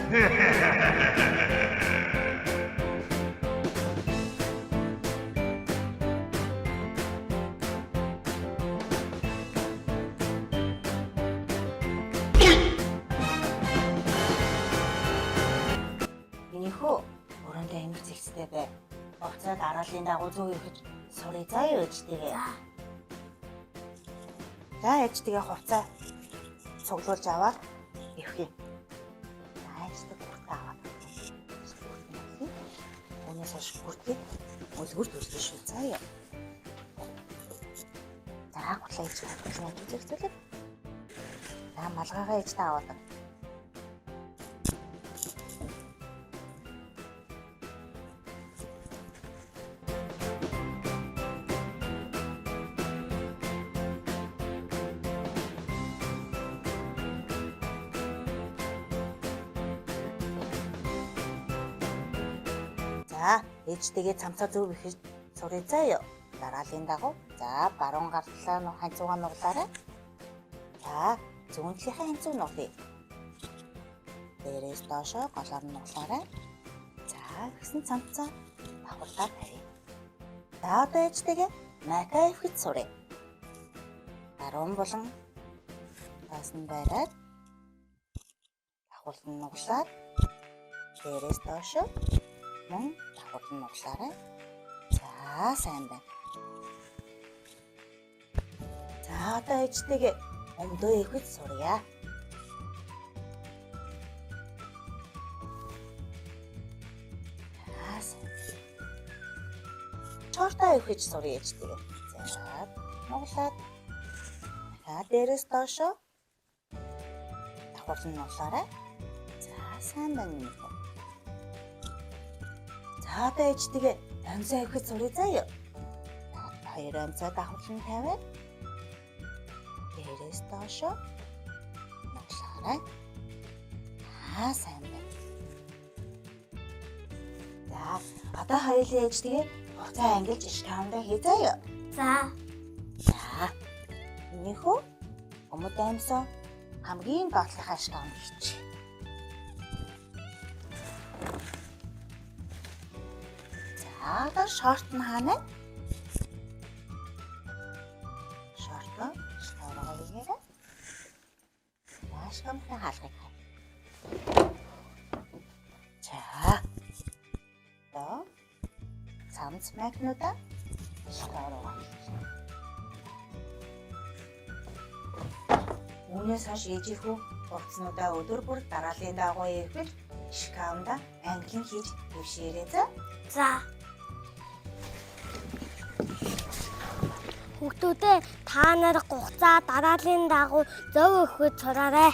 Минийхөө өрөөндөө эмх зэгцтэй бай. Хувцаа дарааллын дагуу зөв ихэд сурыг заа юу ээжтэйгээ. За. За ээжтэйгээ хувцаа цуглуулж аваад явах юм. За ээжтэй гуртаа аваад. Үүнээс хойш гуртыг үлгэр төлнө шүү. За юу. За гурлаа ээж гурлаа зэгцүүлээ. За малгайгаа ээжтэй аваад. За ээжтэйгээ цамцаа зөв ихэд сурыг заа юу. Дараалын дагуу. За баруун гарлаа нөх ханцуугаа нуглаарай. За зүүн талынхаа ханцуу нуглая. Дээрээс доошоо голоор нь нуглаарай. За гэсэн цамцаа давхарлаа тавья. За одоо ээжтэйгээ майка ихэд сурыг. Баруун болон таас нь байраад давхарлан нуглаад дээрээс доошоо мөн давхарлан нуглаарай. За сайн байна. За одоо ээжтэйгээ өмдөө ихэд сурья. За сайн. Чортоо өвхөж сурья ээжтэйгээ. За нуглаад дахиад дээрээс доошоо давхарлан нуглаарай. За сайн байна минь. За одоо ээжтэйгээ амьсаа авахд сурыг заа юу. За хоёр амьсаа давхарлан тавиад дээрээс доошоо нуглаарай. Аа сайн байна. За одоо хоёулын ээжтэйгээ хугацаа ангилж шкафдаа хий заа юу. За. За минийхөө өмд амьсаа хамгийн доотлынхаа шкафд хийчих. За одоо шорт нь хаана? Шорто шкаф руу хийгээрэй. За шкафын хаалгыг хай. За. Одоо цамц магнуудаа шкаф руу хийчихье. Үүнээс хойш ээжийнхүү хувцснуудаа өдөр бүр дараалын дагуу эргэж шкафнда ангилан хийж дэвшээрэй за. За. Хүүхдүүдээ та нар гугацаа дараалын дагуу зөв өгөхөд сураарай.